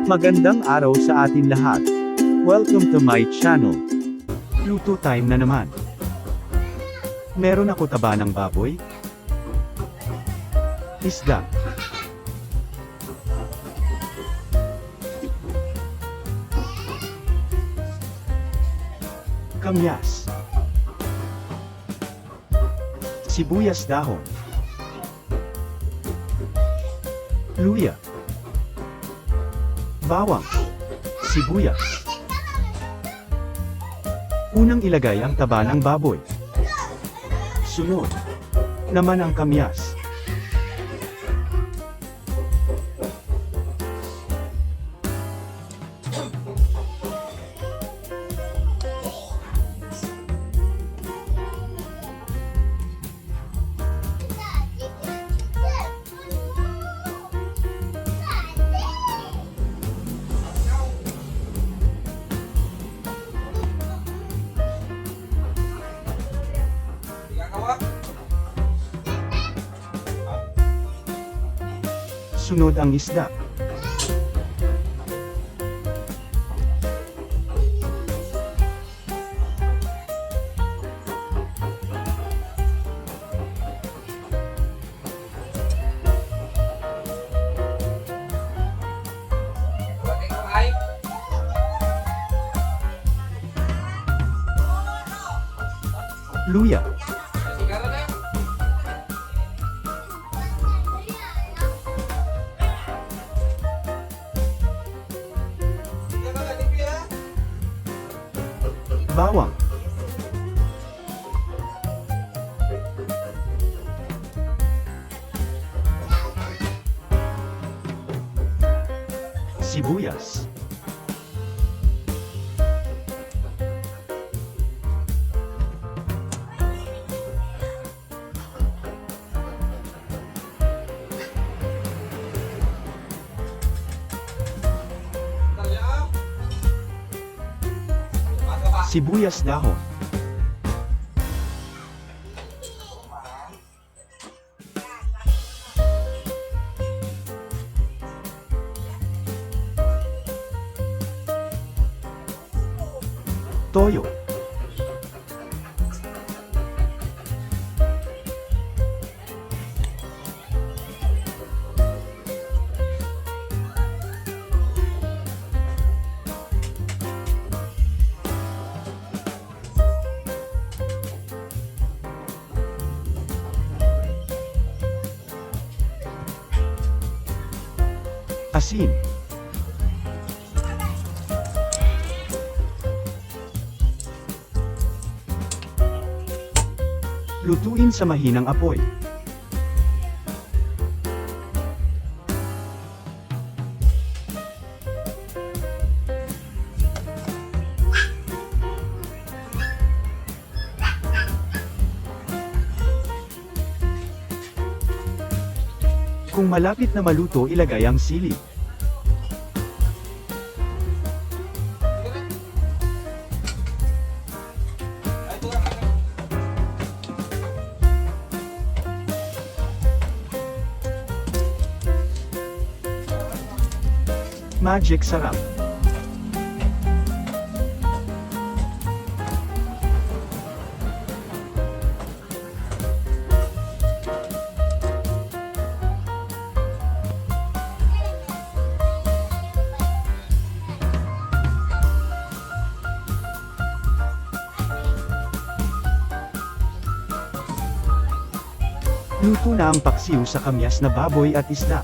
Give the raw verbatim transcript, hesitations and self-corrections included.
Magandang araw sa atin lahat. Welcome to my channel. Luto time na naman. Meron ako taba ng baboy, isda, kamyas, sibuyas dahon, luya, bawang, sibuyas. Unang ilagay ang taba ng baboy. Sunod naman ang kamyas. Sunod ang isda. Luya. Bawang. Sibuyas. Sibuyas dahon. Toyo. Asin. Lutuin sa mahinang apoy. Kung malapit na maluto, ilagay ang sili. Magic sarap. Luto na ang paksiw sa kamyas na baboy at isda.